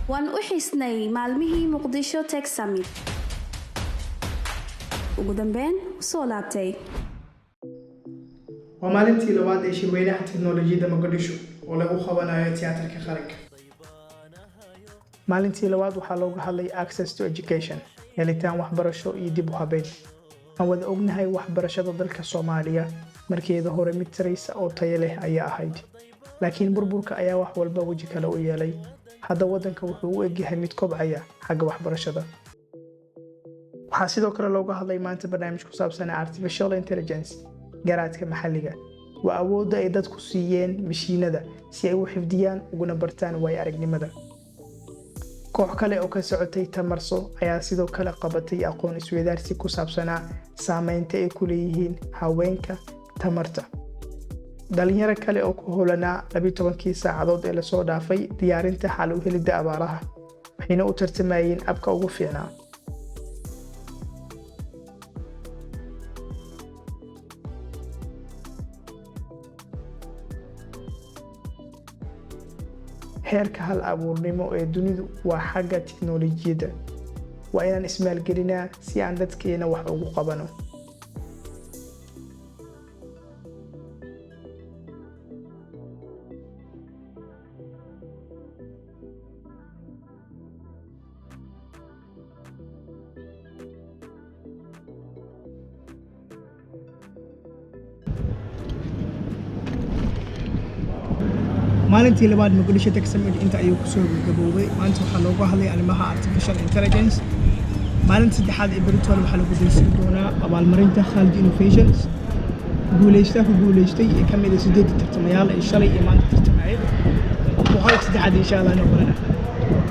Waan u xiisnay maalmihii Muqdisho Tech Summit. Ugu dambeyn soo laabtay. Waa maalintii labaad ee shirweynaha tiknoolajiyadda Muqdisho oo lagu qabanayo Tiyaatarka Qaranka. Maalintii labaad waxaa looga hadlay access to education, helitaan waxbarasho iyo dib u habeyn. Waxaan wada ognahay waxbarashada dalka Soomaaliya markeeda hore mid saraysa oo tayo leh ayaa ahayd, laakiin burburka ayaa wax walba weji kale u yeelay. Hadda waddanka wuxuu u egyahay mid kobcaya xagga waxbarashada. Waxaa sidoo kale looga hadlay maanta barnaamij ku saabsan artificial intelligence, garaadka maxalliga. Waa awoodda ay dadku siiyeen mashiinada si ay u xifdiyaan uguna bartaan waayo aragnimada. Koox kale oo ka socotay Tamarso ayaa sidoo kale qabatay aqoon isweydaarsi ku saabsanaa saameynta ay ku leeyihiin haweenka tamarta. Dhalinyaro kale oo ku howlanaa 12-kii saacadood ee lasoo dhaafay diyaarinta xal u helidda abaaraha, waxayna u tartamayeen abka ugu fiicnaa. Heerka hal abuurnimo ee dunidu waa xagga tiknoolajiyadda. Waa inaan ismaalgelinaa si aan dadkeena wax ugu qabano. Maalintii labaad Muqdisho Tech Summit inta ayuu kusoo gaboobay. Maanta waxaa looga hadlay arrimaha artificial intelligence. Maalinta saddexaad ee Britol waxaa lagu guddoonsiin doonaa abaalmarinta Khalid Innovations guuleystaha ku guuleystay ee ka mid ah sideedda tartamayaal ee shalay iyo maanta tartamayay. Muuqaalka saddexaad, insha Allah, inoo baran.